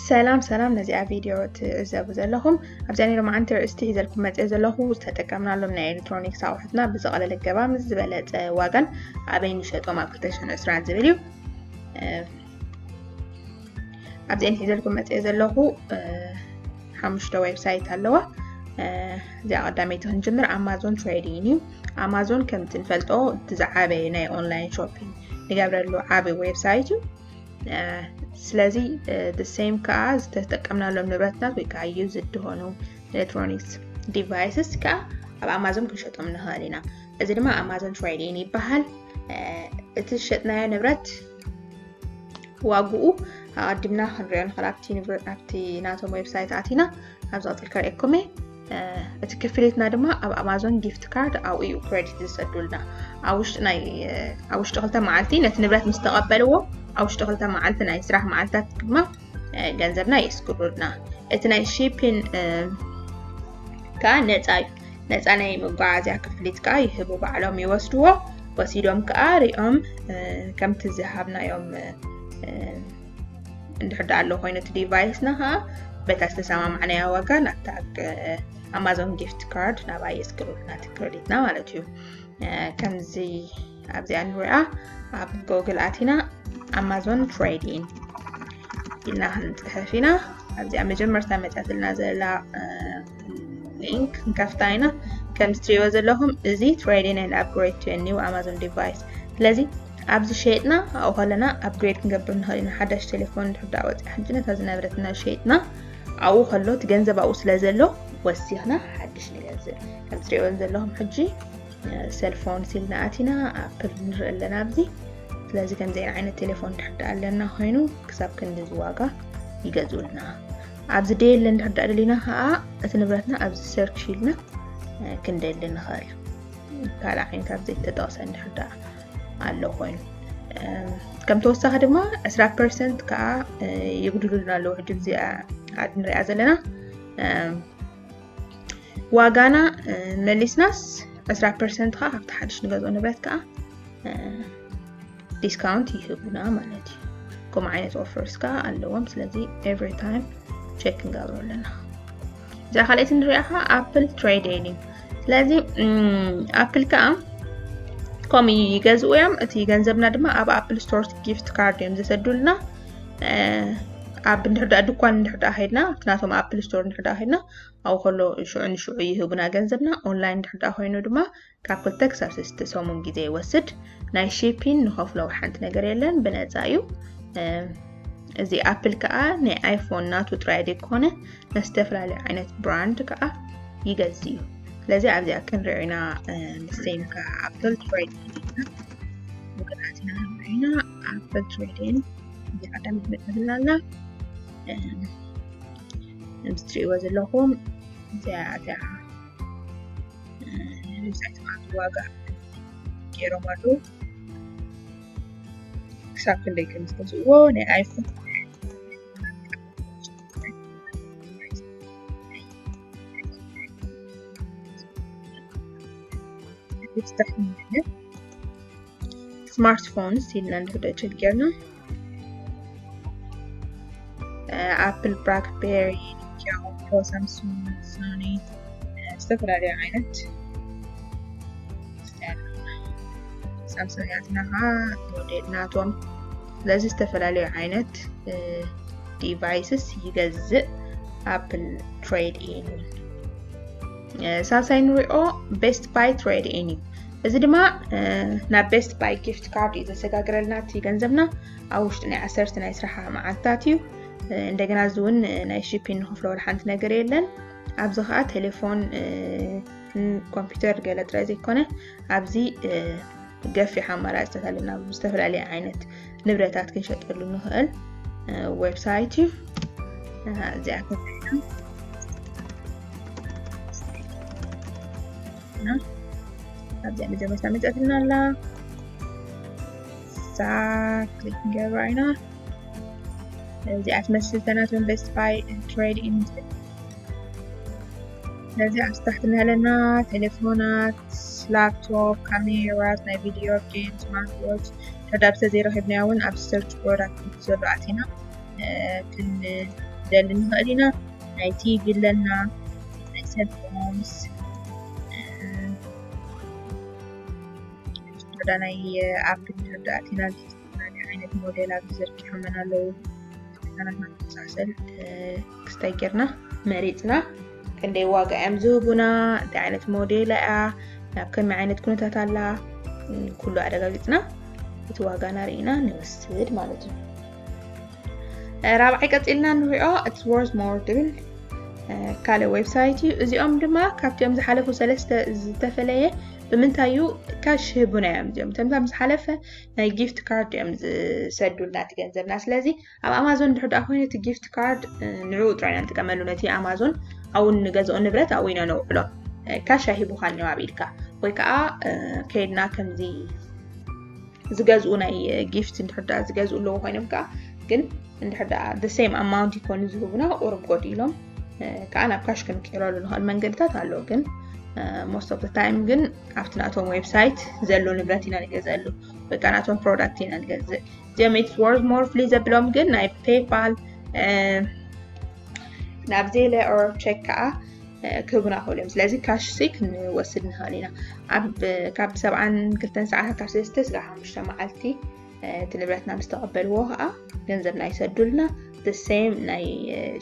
ሰላም ሰላም፣ ነዚኣ ቪድዮ ትዕዘቡ ዘለኹም ኣብዚኣ ናይ ሎማዓንቲ ርእስቲ ሒዘልኩም መፅእ ዘለኹ ዝተጠቀምናሎም ናይ ኤሌክትሮኒክስ ኣቑሑትና ብዝቐለለ ገባ ምስ ዝበለፀ ዋጋን ኣበይ ንሸጦም ኣብ ክልተ ሽሕን ዕስራን ዝብል እዩ። ኣብዚአን ሒዘልኩም መፅእ ዘለኹ ሓሙሽተ ዌብሳይት ኣለዋ። እዚኣ ቀዳመይቲ ክንጅምር ኣማዞን ትሬዲንግ እዩ። ኣማዞን ከምቲ ንፈልጦ እቲ ዝዓበየ ናይ ኦንላይን ሾፒንግ ንገብረሉ ዓብይ ዌብሳይት እዩ። ስለዚ ሴም ከዓ ዝተጠቀምናሎም ንብረትታት ወይ ከዓ ዩዝድ ዝኾኑ ኤሌክትሮኒክስ ዲቫይስስ ከዓ ኣብ ኣማዞን ክንሸጦም ንኽእል ኢና። እዚ ድማ ኣማዞን ትሬዲንግ ይበሃል። እቲ ዝሸጥናዮ ንብረት ዋግኡ ኣቐዲምና ክንሪኦ ንኽእል ኣብቲ ናቶም ዌብሳይት ኣቲና ኣብዚ ቀፅል ከርእየኩም እየ። እቲ ክፍሊትና ድማ ኣብ ኣማዞን ጊፍት ካርድ ኣብኡ እዩ ክሬዲት ዝሰዱልና። ኣብ ውሽጢ ናይ ኣብ ውሽጢ ክልተ መዓልቲ ነቲ ንብረት ምስ ተቐበልዎ ኣብ ውሽጢ ክልተ መዓልቲ ናይ ስራሕ መዓልታት ድማ ገንዘብና የስግሩልና። እቲ ናይ ሺፒን ከዓ ነፃ እዩ። ነፃ ናይ መጓዓዝያ ክፍሊት ከዓ ይህቡ፣ ባዕሎም ይወስድዎ። ወሲዶም ከዓ ሪኦም ከምቲ ዝሃብናዮም እንድሕር ደኣ ኣሎ ኮይኑ እቲ ዲቫይስና ከዓ በታ ዝተሰማማዕናያ ዋጋ ናብታ ኣማዞን ጊፍት ካርድ ናብኣ የስግሩልና እቲ ክሬዲትና ማለት እዩ። ከምዚ ኣብዚኣ ንሪኣ ኣብ ጎግል ኣቲና ኣማዞን ትሬዲንግ ኢልና ክንፅሕፍ ኢና። ኣብዚኣ መጀመርታ መፅኣትልና ዘላ ሊንክ ክንከፍታ ኢና። ከምዚ ትሪእዎ ዘለኹም እዚ trading and upgrade to a new Amazon device። ስለዚ ኣብዚ ሸይጥና ኣብኡ ከለና ኣፕግሬድ ክንገብር ንኽእል ኢና። ሓዳሽ ቴሌፎን እንድሕር ደኣ ወፂኣ ሕጂ ነታ ዝነበረትና ሸይጥና ኣብኡ ከሎ እቲ ገንዘብ ኣብኡ ስለ ዘሎ ወሲኽና ሓድሽ ንገዝእ። ከም ትሪእዎ ዘለኹም ሕጂ ሰልፎን ሲልና ኣቲና ኣፕል ንርኢ ኣለና ኣብዚ። ስለዚ ከምዚአን ዓይነት ቴሌፎን ድሕር ደኣ ኣለና ኮይኑ ክሳብ ክንድዚ ዋጋ ይገዝኡልና። ኣብዚ ደየለ እንድሕር ደኣ ደሊና ከዓ እቲ ንብረትና ኣብዚ ሰርች ኢልና ክንደሊ ንኽእል። ካልእ ዓይነት ኣብዚ ዝተጠቕሰ እንድሕር ደኣ ኣሎ ኮይኑ ከም ተወሳኺ ድማ ዕስራ ፐርሰንት ከዓ ይጉድሉልና ኣለዉ። ሕጂ እዚኣ ኣድ ንሪኣ ዘለና ዋጋና መሊስናስ ዕስራ ፐርሰንት ከዓ ካብቲ ሓድሽ ንገዝኦ ንብረት ከዓ ዲስካውንት ይህቡና ማለት እዩ። ከምኡ ዓይነት ኦፈርስ ከዓ ኣለዎም። ስለዚ ኤቭሪ ታይም ቸክ ክንገብሮ ኣለና። እዛ ካልኣይቲ ንሪኣ ከዓ ኣፕል ትሬዲንግ እዩ። ስለዚ ኣፕል ከዓ ከምኡ ይገዝኡ እዮም። እቲ ገንዘብና ድማ ኣብ ኣፕል ስቶር ጊፍት ካርድ እዮም ዝሰዱልና። ኣብ እንድሕር ደኣ ድኳን እንድሕር ደኣ ከይድና ኣብቲ ናቶም ኣፕል ስቶር እንድሕር ደኣ ከይድና ኣብኡ ከሎ ሽዑ ንሽዑ ይህቡና ገንዘብና። ኦንላይን እንድሕር ደኣ ኮይኑ ድማ ካብ ክልተ ክሳብ ሰለስተ ሰሙን ግዜ ይወስድ። ናይ ሺፒን ንኸፍሎ ሓንቲ ነገር የለን፣ ብነፃ እዩ። እዚ ኣፕል ከዓ ናይ ኣይፎን ናቱ ጥራይ ዘይኮነ ናይ ዝተፈላለዩ ዓይነት ብራንድ ከዓ ይገዝ እዩ። ስለዚ ኣብዚኣ ክንሪኦ ኢና። ንሴም ከዓ ኣፕል ትሬዲንግ ወገናትና ንሪኦ ኢና። ኣፕል ትሬዲንግ እዚኣ ቀዳመት መፅእ ትብልና ኣላ። እዚ ትሪእዎ ዘለኹም እዚኣ እዚኣ ዌብሳይት ማለት ዋጋ ገይሮም ኣለዉ። ክሳብ ክንደይ ከም ዝገዝእዎ ናይ ኣይፎን ስማርትፎንስ ኢልና እንድሕር ቸክ ጌርና ኣፕል፣ ብላክቤሪ፣ ኖኪያ፣ ኦፖ፣ ሳምሱንግ፣ ሶኒ ዝተፈላለዩ ዓይነት ሳምሱንግ ኣትና ከዓ ሞዴል ናቶም። ስለዚ ዝተፈላለዩ ዓይነት ዲቫይስስ ይገዝእ ኣፕል ትሬድ ኢን። ሳልሳይ ንሪኦ ቤስት ባይ ትሬድ ኢን እዩ። እዚ ድማ ናብ ቤስት ባይ ጊፍት ካርድ እዩ ዘሰጋግረልና እቲ ገንዘብና ኣብ ውሽጢ ናይ ዓሰርተ ናይ ስራሕ መዓልትታት እዩ። እንደገና እዚ እውን ናይ ሺፒን ንኸፍሎ ወላ ሓንቲ ነገር የለን። ኣብዚ ከዓ ቴሌፎን ኮምፒውተር ገለ ጥራይ ዘይኮነ ኣብዚ ገፊሕ ኣማራፅታት ኣለና። ዝተፈላለዩ ዓይነት ንብረታት ክንሸጠሉ ንኽእል ዌብሳይት እዩ። እዚኣ ኣብዚኣ መጀመርታ መፅኣትና ኣላ። እዛ ክሊክ ንገብራ ኢና። እዚኣ ትመስል ተናቶም ቤስት ባይ ትሬድ ኢን። ስለዚ ኣብ ታሕቲ ኣለና ቴሌፎናት፣ ላፕቶፕ፣ ካሜራት፣ ናይ ቪድዮ፣ ጌም፣ ስማርት ዎች። ተዳብ ተዘይረኺብናዮ እውን ኣብ ሰርች ቦርድ ዘሎ ኣቲና ክን ደሊ ንኽእል ኢና። ናይ ቲቪ ኣለና፣ ናይ ሰልፎንስ፣ ዳ ናይ ኣፕ ንርዳእ ቲና ዝተፈላለዩ ዓይነት ሞዴላት ዝዘርጊሖመን ኣለዉ። ናትና መመሳሰል ክስታይ ጌርና መሪፅና፣ ክንደይ ዋጋ እዮም ዝህቡና፣ እንታይ ዓይነት ሞዴል እያ፣ ናብ ከመይ ዓይነት ኩነታት ኣላ፣ ኩሉ ኣረጋጊፅና እቲ ዋጋ ናርኢና ንወስድ ማለት እዩ። ራብዓይ ቀፂልና ንሪኦ It's Worth More ትብል ካልእ ዌብሳይት እዩ። እዚኦም ድማ ካብቲኦም ዝሓለፉ ሰለስተ ዝተፈለየ ብምንታይ እዩ? ካሽ ህቡና እዮም እዚኦም። ተምታም ዝሓለፈ ናይ ጊፍት ካርድ እዮም ዝሰዱልና እቲ ገንዘብና። ስለዚ ኣብ ኣማዞን ድሕር ደኣ ኮይኑ እቲ ጊፍት ካርድ ንዕኡ ጥራይ ኢና ንጥቀመሉ። ነቲ ኣማዞን ኣብኡ ንገዝኦ ንብረት ኣብኡ ኢና ነውዕሎ። ካሽ ኣይሂቡኻን እዮም ኣብ ኢድካ። ወይ ከዓ ከይድና ከምዚ ዝገዝኡ ናይ ጊፍት እንድሕር ደኣ ዝገዝኡ ኣለዉ ኮይኖም ከዓ ግን እንድሕር ደኣ the same amount ይኮኑ ዝህቡና ቁሩብ ጎዲሎም ከዓ ናብ ካሽ ክንቅይረሉ ንኽእል መንገድታት ኣለዉ። ግን most of the time ግን ኣብቲ ናቶም ዌብሳይት ዘሎ ንብረት ኢና ንገዝኣሉ ወይ ከዓ ናቶም ፕሮዳክት ኢና ንገዝእ። እዚኦም It's Worth More ፍልይ ዘብሎም ግን ናይ ፔይፓል ናብ ዜለ or ቸክ ከዓ ክህቡና ክእሉ እዮም። ስለዚ ካሽ ሲ ክንወስድ ንኽእል ኢና። ኣብ ካብ ሰብዓን ክልተን ሰዓታት ካብ ሰለስተ ስጋብ ሓሙሽተ መዓልቲ እቲ ንብረትና ምስ ተቐበልዎ ከዓ ገንዘብና ይሰዱልና። The same ናይ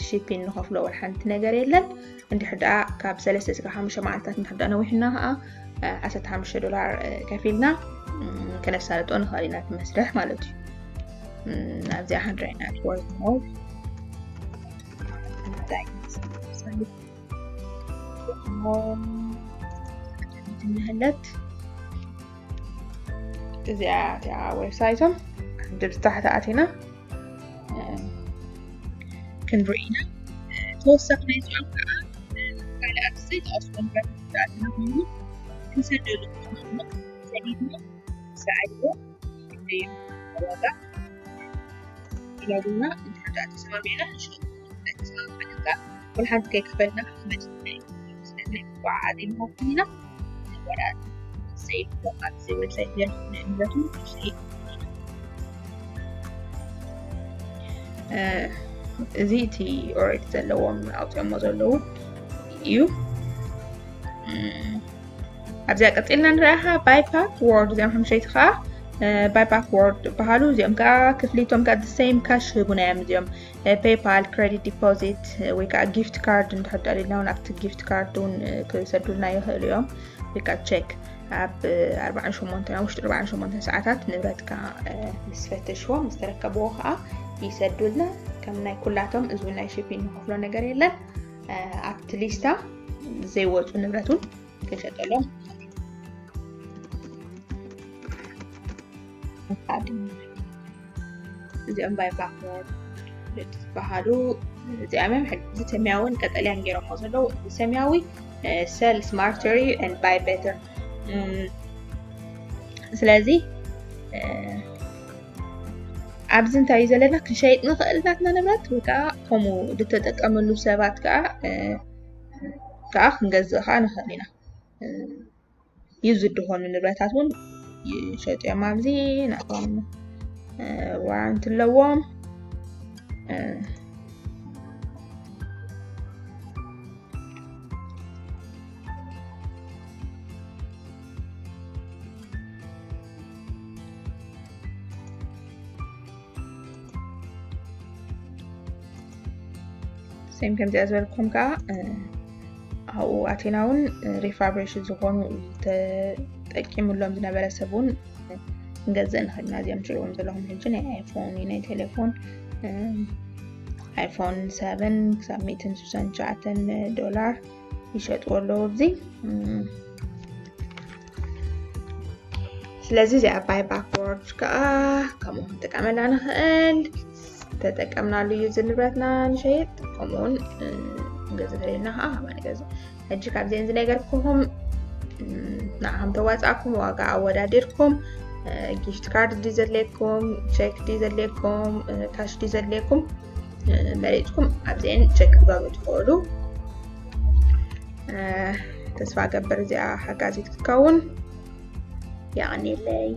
ሺፒን ንኸፍሎ ወላ ሓንቲ ነገር የለን። እንድሕር ደኣ ካብ ሰለስተ ስጋብ ሓሙሽተ መዓልታት እንድሕር ደኣ ነዊሕና ከዓ ዓሰርተ ሓሙሽተ ዶላር ከፊልና ክነሳልጦ ንኽእል ኢና እቲ መስርሕ ማለት እዩ። ኣብዚኣ ክንርኢ ኢና It's Worth More። እንሀለት እዚኣ እቲኣ ዌብሳይቶም ድብዝታሕቲ ኣቲና ክንርኢ ኢና። ተወሳኺ ናይ እዚኦም ከዓ ካልኣት ዘይጠቐስኩም ንብረት ኣቲና ኮይኑ ክንሰደሉ ሰዲድና ሰዓይዎ ዋጋ ኢላሉና እንድሕር ደኣ ተሰማሚዕና ንሸጡ። ኣይተሰማማዕናን ከዓ ወላ ሓንቲ ከይከፈልና ክመፅእ እዩ። ስለዚ ናይ መጓዓዓዚ ንኸፍል ኢና። ወላ ሰይድ ኣብዚ ዌብሳይት ዝረኽብ ንብረቱ ንሸይጥ። እዚ እቲ ኦሬዲ ዘለዎም ኣውፅኦሞ ዘለዉ እዩ። ኣብዚኣ ቀፂልና ንረኣኻ ባይፓክ ዎርድ እዚኦም ሓምሸይቲ ከዓ ባይፓክ ዎርድ ይበሃሉ። እዚኦም ከዓ ክፍሊቶም ከዓ the same ካሽ ህቡና እዮም። እዚኦም ፔይፓል፣ ክሬዲት ዲፖዚት ወይ ከዓ ጊፍት ካርድ እንድሕር ደሊልና እውን ኣብቲ ጊፍት ካርድ እውን ክሰዱልና ይኽእሉ እዮም። ወይ ከዓ ቸክ ኣብ ኣርባዓን ሸሞንተን ኣብ ውሽጢ ኣርባዓን ሸሞንተን ሰዓታት ንብረትካ ምስ ፈተሽዎም ምስ ተረከብዎ ከዓ ይሰዱልና። ከም ናይ ኩላቶም እዚ እውን ናይ ሺፒንግ ንኸፍሎ ነገር የለን። ኣብቲ ሊስታ ዘይወፁ ንብረት እውን ክንሸጠሎም እዚኦም ባይፓክ ዎርድ ዝበሃሉ እዚኦም እዮም። እዚ ሰማያውን ቀጠልያን ገይሮሞ ዘለዉ ሰማያዊ ሰል ስማርተሪ and buy better። ስለዚ ኣብዚ እንታይ እዩ ዘለና? ክንሸይጥ ንኽእል ናትና ንብረት ወይ ከዓ ከምኡ ዝተጠቀመሉ ሰባት ከዓ ከዓ ክንገዝእ ከዓ ንኽእል ኢና። ዩዝድ ዝኾኑ ንብረታት እውን ይሸጡ እዮም። ኣብዚ ናቶም ዋራንት ኣለዎም። ሴም ከምዚኣ ዝበልኩም ከዓ ኣብኡ ኣቴና እውን ሪፋብሪሽ ዝኾኑ ተጠቂሙሎም ዝነበረ ሰብ እውን ክንገዝእ ንኽእል ኢና። እዚኦም ትሪእዎም ዘለኹም ሕጂ ናይ ኣይፎን ናይ ቴሌፎን ኣይፎን ሰቨን ክሳብ ሚእትን ስሳን ትሽዓተን ዶላር ይሸጥዎ ኣለዉ ኣብዚ። ስለዚ እዚኣ ባይ ባክወርድ ከዓ ከምኡ ክንጥቀመላ ንኽእል። ተጠቀምናሉ እዩ እዚ ንብረትና ንሸይጥ ከምኡውን ንገዝእ ተደልና ከዓ ካባ ንገዝእ። ሕጂ ካብዚአን ዝነገርኩኹም ንዓኹም ተዋፃእኩም ዋጋ ኣወዳዲርኩም ጊፍት ካርድ ድዩ ዘድልየኩም፣ ቸክ ድዩ ዘድልየኩም፣ ካሽ ድዩ ዘድልየኩም መሪፅኩም ኣብዚአን ቸክ ክገብሩ ትኽእሉ። ተስፋ ገብር እዚኣ ሓጋዚት ክትከውን። የቐንየለይ።